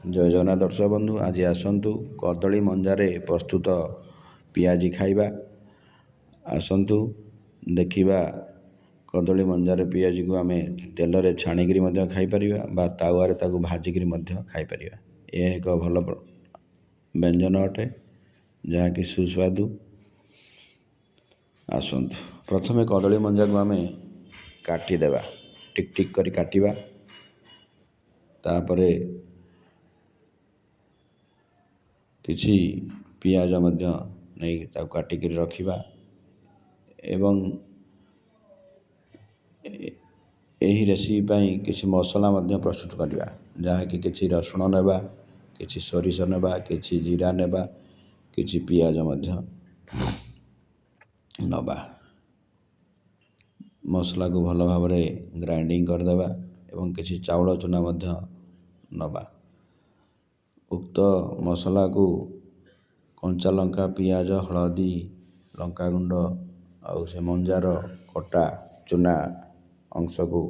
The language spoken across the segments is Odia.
ଜୟ ଜଗନ୍ନାଥ ଦର୍ଶକ ବନ୍ଧୁ, ଆଜି ଆସନ୍ତୁ କଦଳୀ ମଞ୍ଜାରେ ପ୍ରସ୍ତୁତ ପିଆଜି ଖାଇବା। ଆସନ୍ତୁ ଦେଖିବା, କଦଳୀ ମଞ୍ଜାରେ ପିଆଜିକୁ ଆମେ ତେଲରେ ଛାଣିକିରି ମଧ୍ୟ ଖାଇପାରିବା ବା ତାୱାରେ ତାକୁ ଭାଜିକିରି ମଧ୍ୟ ଖାଇପାରିବା। ଏହା ଏକ ଭଲ ବ୍ୟଞ୍ଜନ ଅଟେ, ଯାହାକି ସୁସ୍ୱାଦୁ। ଆସନ୍ତୁ ପ୍ରଥମେ କଦଳୀ ମଞ୍ଜାକୁ ଆମେ କାଟିଦେବା, ଟିକ୍ ଟିକ୍ କରି କାଟିବା। ତାପରେ କିଛି ପିଆଜ ମଧ୍ୟ ନେଇ ତାକୁ କାଟିକିରି ରଖିବା ଏବଂ ଏହି ରେସିପି ପାଇଁ କିଛି ମସଲା ମଧ୍ୟ ପ୍ରସ୍ତୁତ କରିବା, ଯାହାକି କିଛି ରସୁଣ ନେବା, କିଛି ସୋରିଷ ନେବା, କିଛି ଜିରା ନେବା, କିଛି ପିଆଜ ମଧ୍ୟ ନେବା। ମସଲାକୁ ଭଲ ଭାବରେ ଗ୍ରାଇଣ୍ଡିଙ୍ଗ କରିଦେବା ଏବଂ କିଛି ଚାଉଳ ଚୁନା ମଧ୍ୟ ନେବା। ଉକ୍ତ ମସଲାକୁ କଞ୍ଚା ଲଙ୍କା, ପିଆଜ, ହଳଦୀ, ଲଙ୍କାଗୁଣ୍ଡ ଆଉ ସେ ମଞ୍ଜାର କଟା ଚୁନା ଅଂଶକୁ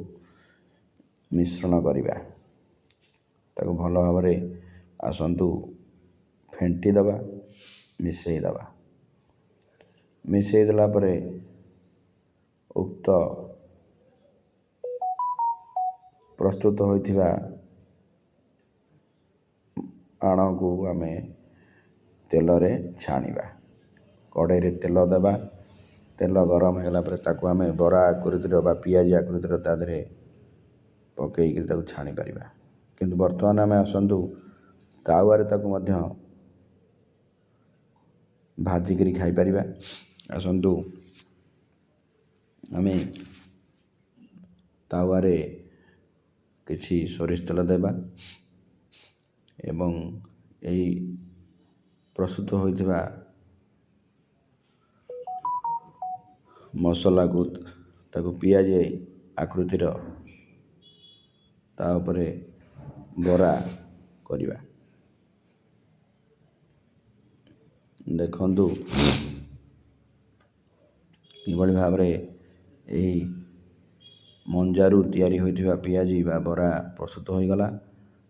ମିଶ୍ରଣ କରିବା। ତାକୁ ଭଲ ଭାବରେ ଆସନ୍ତୁ ଫେଣ୍ଟି ଦେବା, ମିଶାଇ ଦେବା। ମିଶାଇ ଦେଲା ପରେ ଉକ୍ତ ପ୍ରସ୍ତୁତ ହୋଇଥିବା ଆଣକୁ ଆମେ ତେଲରେ ଛାଣିବା। କଡ଼େଇରେ ତେଲ ଦେବା। ତେଲ ଗରମ ହେଇଗଲା ପରେ ତାକୁ ଆମେ ବରା ଆକୃତିର ବା ପିଆଜି ଆକୃତିର ତା ଦେହରେ ପକେଇକି ତାକୁ ଛାଣିପାରିବା। କିନ୍ତୁ ବର୍ତ୍ତମାନ ଆମେ ଆସନ୍ତୁ ତାୱାରେ ତାକୁ ମଧ୍ୟ ଭାଜିକିରି ଖାଇପାରିବା। ଆସନ୍ତୁ ଆମେ ତାୱାରେ କିଛି ସୋରିଷ ତେଲ ଦେବା ଏବଂ ଏହି ପ୍ରସ୍ତୁତ ହୋଇଥିବା ମସଲାକୁ ତାକୁ ପିଆଜି ଆକୃତିର ତା ଉପରେ ବରା କରିବା। ଦେଖନ୍ତୁ କିଭଳି ଭାବରେ ଏହି ମଞ୍ଜାରୁ ତିଆରି ହୋଇଥିବା ପିଆଜି ବା ବରା ପ୍ରସ୍ତୁତ ହୋଇଗଲା।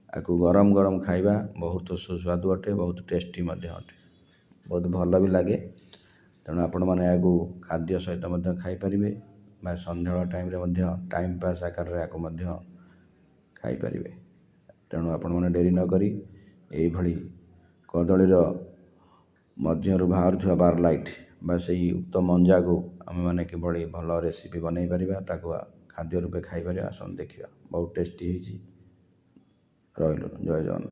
ଆକୁ ଗରମ ଗରମ ଖାଇବା ବହୁତ ସୁସ୍ୱାଦୁ ଅଟେ, ବହୁତ ଟେଷ୍ଟି ମଧ୍ୟ ଅଟେ, ବହୁତ ଭଲ ବି ଲାଗେ। ତେଣୁ ଆପଣମାନେ ଏହାକୁ ଖାଦ୍ୟ ସହିତ ମଧ୍ୟ ଖାଇପାରିବେ ବା ସନ୍ଧ୍ୟାବେଳ ଟାଇମ୍ରେ ମଧ୍ୟ ଟାଇମ୍ ପାସ୍ ଆକାରରେ ଏହାକୁ ମଧ୍ୟ ଖାଇପାରିବେ। ତେଣୁ ଆପଣମାନେ ଡେରି ନକରି ଏଇଭଳି କଦଳୀର ମଧ୍ୟରୁ ବାହାରୁଥିବା ବାରଲାଇଟ୍ ବା ସେଇ ଉକ୍ତ ମଞ୍ଜାକୁ ଆମେମାନେ କିଭଳି ଭଲ ରେସିପି ବନେଇ ପାରିବା, ତାକୁ ଖାଦ୍ୟ ରୂପେ ଖାଇପାରିବା, ଆସନ୍ତୁ ଦେଖିବା। ବହୁତ ଟେଷ୍ଟି ହେଇଛି। ରହିଲୁ, ଜୟ ଜଗନ୍ନାଥ।